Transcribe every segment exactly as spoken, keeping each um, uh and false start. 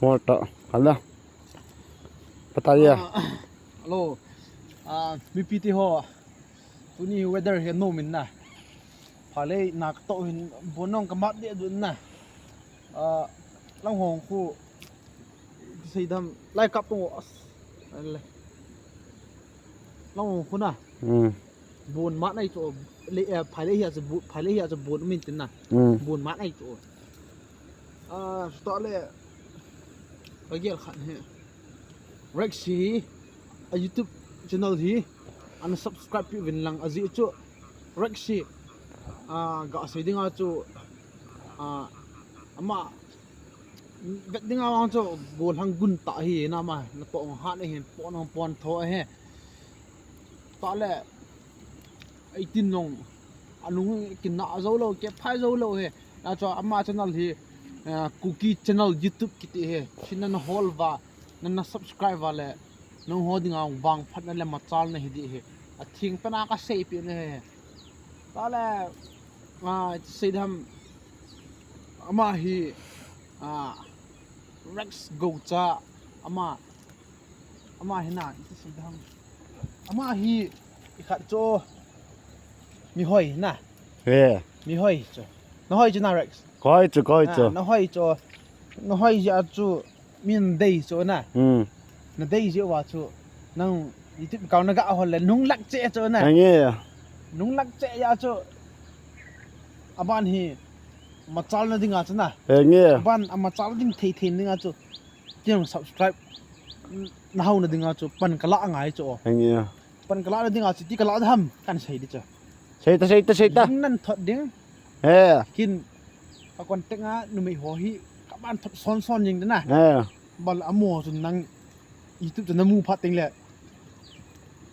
Mo ta. Hala. Pataya. Ah, hello. Ah, mipi te ho. Tuni weather hi anom in na. Phalei na katoh hin bon nong kamat deh dun na. Ah, lang hong khu. Seidam lai kap tung as. Ale. Lang hong khu na. Hmm. Bon mat nai chu le, eh, phalei hi a chu bu-, phalei hi a chu bon min tin na. Hmm. Bon mat nai chu. Ah, sta le. Ka gel khat hi. Rex hi a YouTube channel hi ana subscribe pi vin lang ajeh chu Rex hi, ah, ga sei dinga chu, ah, ama vet dinga vang chu gollhang gun tah hi na ma na pon hat na hin pon pon tho he. Ta le eighteen nong anung kina jou lou, ke phai jou lou he. Na chu ama channel hi, ah, Kuki channel YouTube kiti he. Chin na hol va, na, na subscribe va le, nang ho dinga vang phat na le machal na hi di he. A thing pa na ka sei pi na he. Ta le, ah, seidam ama hi, ah, Rex Gocha ama Ama hi na, iti sei dang. Ama hi, i khat chu, mi hoi na. He. Mi hoi chu. Na hoi chu na Rex. Koi chu, koi chu. Ah, na hoi chu. Na hoi jeh chu, min dei chu na. Hmm. Na dei jeh uva chu. Nang YouTube account na ga hol le, nung lak che chu na. Henge. Nung lak che jeh chu. Aban hi, machal na dinga chu na. Henge. Aban, a machal ding thei thei dinga chu. Tiang subscribe na hau na dinga chu pan kala ngai chu. Henge. Pan kala na dinga chu ti kala ham kan sei di chu. Sei ta, sei ta, sei ta. Nan thot ding. He. Kin ka contact nga numei ho hi ka ban thot son son jing na. He. Bal amo chu nang YouTube chu na mu phat teng le.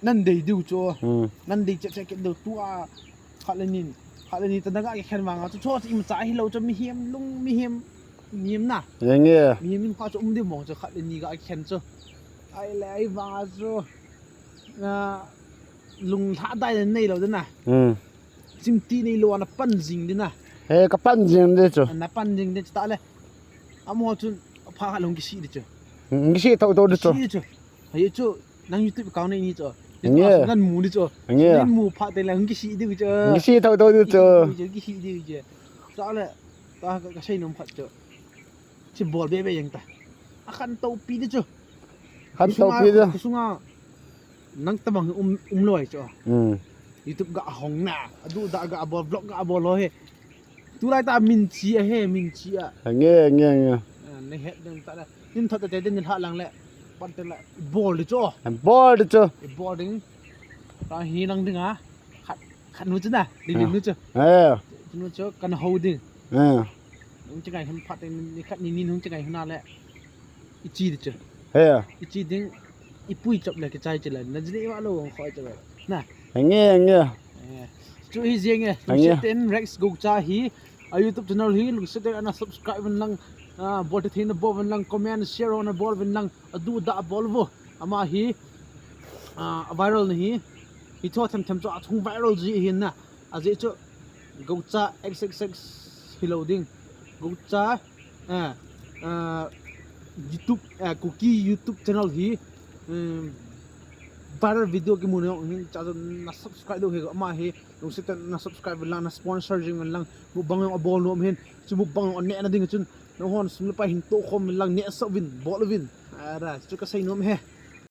Nan dei diu chu. Hmm. Nan dei che che ke diu tua. Khat le nin, khat le ni ta na ga khen vang a chu, chu imacha hi lou chu mihem lung, mihem, mihem na. Henge. Mihem in kha chu um di mong chu khat le ni ga khen chu. Ai le ai vang a chu. Na lung lha dai le nei lou de na. Hmm. Chim ti nei lou na pan jing de na. He ka pan jing de chu. Na pan jing de chu ta le. Amo chu pha kha lung kisi de chu. Kisi thou thou de chu. Kisi de chu. Hai chu. Nang YouTube account nei ni chu. Nge. Nan mu ni chu. Nge. Nan mu phat teng le hung kisi diu chu. Kisi thou thou diu chu. Kisi diu chu, kisi diu chu. Sa le, ta ka, ka sei nom khat chu. Chi bol be be jeng ta. A khan to pi diu chu. Khan to pi diu. Kusunga, kusunga. Nang tabang um, um loi chu. Hmm. YouTube ga hong na. Adu da ga bol, vlog ga bol lo he. Tulai ta min chi a he, min chi a. Nge, nge, nge. Ah, nei het ding ta le. Nin thot te din lha lang le. Pan te le. Bol di chu. Bol di chu. Bol ding. Ta hi nang ding a. Khat, khat nu chu na. Di din nu chu. Eh. Nu chu kan ho ding. Eh. Nung chi ngai hun phat ding ni khat ni ni nung chi ngai hun na le. I chi di chu. He. I chi ding. I pui chop le kichai chi le. Na jini ma lo khoi chu le. Na. Nge, nge. Eh, chu hi jeng e. Henge. Lungset in Rex Gocha hi, a YouTube channel hi, lungset in ana subscribe vin lang, ah, bol te theina bol vin lang, comment, share ana bol vin lang, adu da bol vo. Ama hi, ah, viral na hi, hi chu them them chu a chung viral ji hi na. Ajeh chu, Gocha X X X hi lou ding. Gocha Ah, ah, YouTube, ah, Kuki YouTube channel hi, um, viral video kimu na jong hin cha na subscribe diu hi ama hi, lungset in na subscribe vin lang, na sponsor jing vin lang, mukbang jong abol nom hin, chu mukbang jong aneh na ding chun, nahon sum le pai hin tokhom vin lang, neh sah vin, bol vin. Ara, chu ka sei nom e.